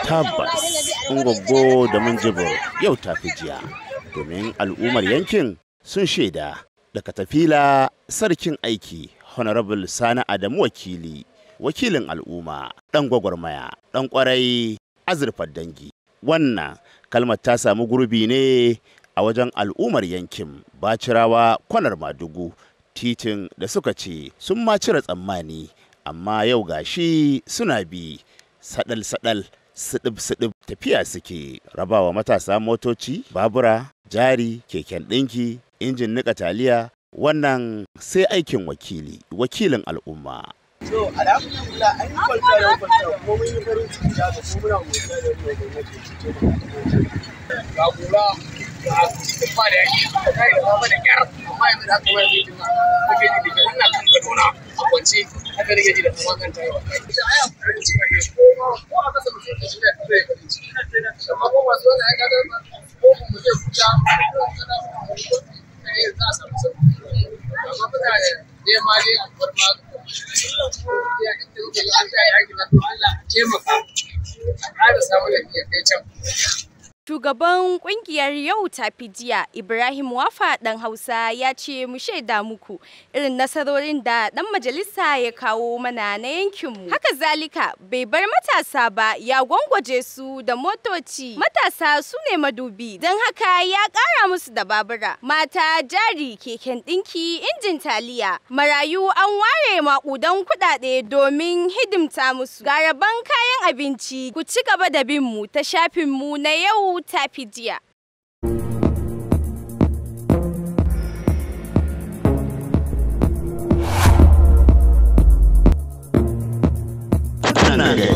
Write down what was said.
Tabbas, Ungwaggo da Minjibir yau tafi jiya, domin al'ummar yankin sun shaida da katafila sarkin aiki Honorable Sani Adamu Wakili, wakilin al'umma, ɗan gwagwarmaya, ɗan ƙwarai, azurfar dangi. Wannan kalmar ta samu gurbi ne a wajen al'ummar yankin Bacirawa Kwanar Madugu, titin da suka ce sun ma cire tsammani, amma yau gashi suna bi sadal-sadal, siɗib-siɗib tafiya suke rabawa matasa motoci, babura, jari, keken ɗinki, injin niƙa taliya. Wannan sai aikin wakili, wakilin al'umma. So alhamdulillah an yi kwalta da kwalta, kuma mun yi farin ciki da haka, kuma muna godiya da wannan gwamnati ta taimaka. Ga gora ga titin ba da yaki kai da fama da kyar, amma yanzu da aka bayar titin nan muke ji da kyar. Ina kan gadona a kwance haka nake ji da kuma kan tayi wallahi. Ita ai abu farin ciki ne, ko a kasa mutum ke shirya zai farin ciki, amma ko masu wannan ai kaga ko mu zai huta ko kana ko ne za a samu sauki, amma muna nema dai alfarma ya inda muke ga an tsaya yaki na, to Allah a taimaka a ƙara samun lafiya kai can. Shugaban kungiyar Yau Tafi Jiya, Ibrahim Wafa Dan Hausa, ya ce mu shaida muku irin nasarorin da dan majalisa ya kawo mana na yankinmu. Haka zalika bai bar matasa ba, ya gwangwaje su da motoci. Matasa su ne madubi, don haka ya ƙara musu da babura. Mata jari, keken ɗinki, injin taliya. Marayu an ware maƙudan kuɗaɗe domin hidimta musu. Ga rabon kayan abinci. Ku ci gaba da bin mu ta shafinmu na Yau Tafi Jiya. Kuna gari.